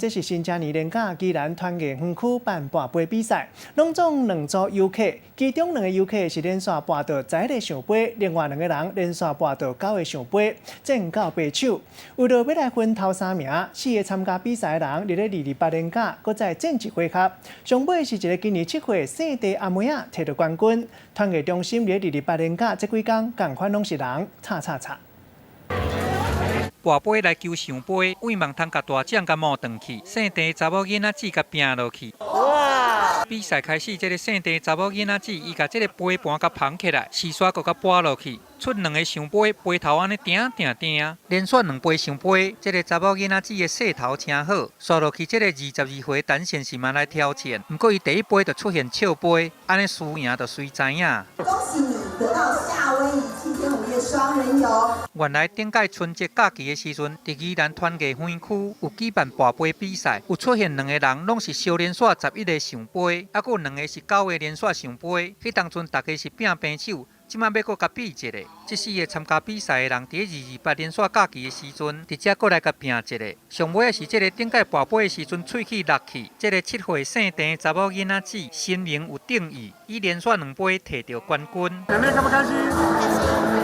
這是新正年連假，宜蘭團藝園區辦跋杯比賽，攏總兩組遊客，其中兩個遊客是連續跋著十一个聖杯，另外兩個人連續跋著九個聖杯，戰到白手。為著欲來分頭三名，四個參加比賽的人佇咧二二八連假，閣再戰一回合。上尾是一个今年7歲姓鄭阿妹仔提著冠軍。團藝中心佇咧二二八連假這幾工，仝款攏是人，吵吵吵。跋杯來求聖杯，願望通共大獎共摸轉去。姓鄭查某囡仔子共拼落去。哇！比賽開始，這个姓鄭查某囡仔子，伊共這个杯盤共捧起來，序煞閣共跋落去，出兩个聖杯，杯頭按呢定定定，連續兩杯聖杯，這个查某囡仔子的勢頭誠好，煞落去這个22歲陳先生嘛來挑戰，毋過伊第一杯就出現笑杯，按呢輸贏就隨知影。恭喜你得到夏威夷7天5夜雙人遊。原來頂擺春節假期的時陣，佇宜蘭團藝園區有舉辦跋杯比賽，有出現兩個人攏是相連續11個聖杯，猶閣有兩個是九個連續聖杯。彼當陣大家是拚平手，這馬欲閣共比一下。這四個參加比賽的人，佇二二八連續假期的時陣，佇遮閣來共拚一下。上尾是這个頂擺跋杯的時陣，喙齒落去，這个7歲姓鄭查某囡仔子，新名有定義，伊連續兩杯提著冠軍。妹妹開不開心？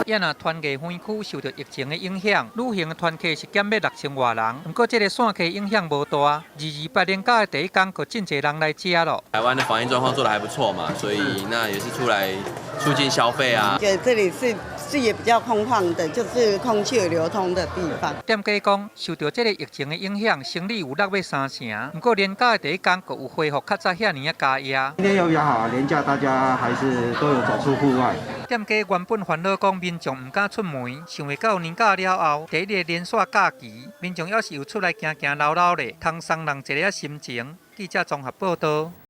也若團藝園區受著疫情的影響，旅行的團客是減欲6000外人。毋過這个散客影響無大。二二八連假的第一工，就真濟人來遮囉。台灣的防疫狀況做得還不錯嘛，所以那也是出來促進消費啊。覺得這裡是視野比較空曠的，就是空氣有流通的地方。店家講，受著這个疫情的影響，生意有落欲三成。毋過連假的第一工，就有恢復較早遐爾仔加壓。今天又比較好，連假大家還是都有走出戶外。店家原本煩惱講民眾毋敢出門，想袂到年假了後，第一个連續假期，民眾猶是有出來行行溜溜咧，通鬆人一个心情。記者綜合報導。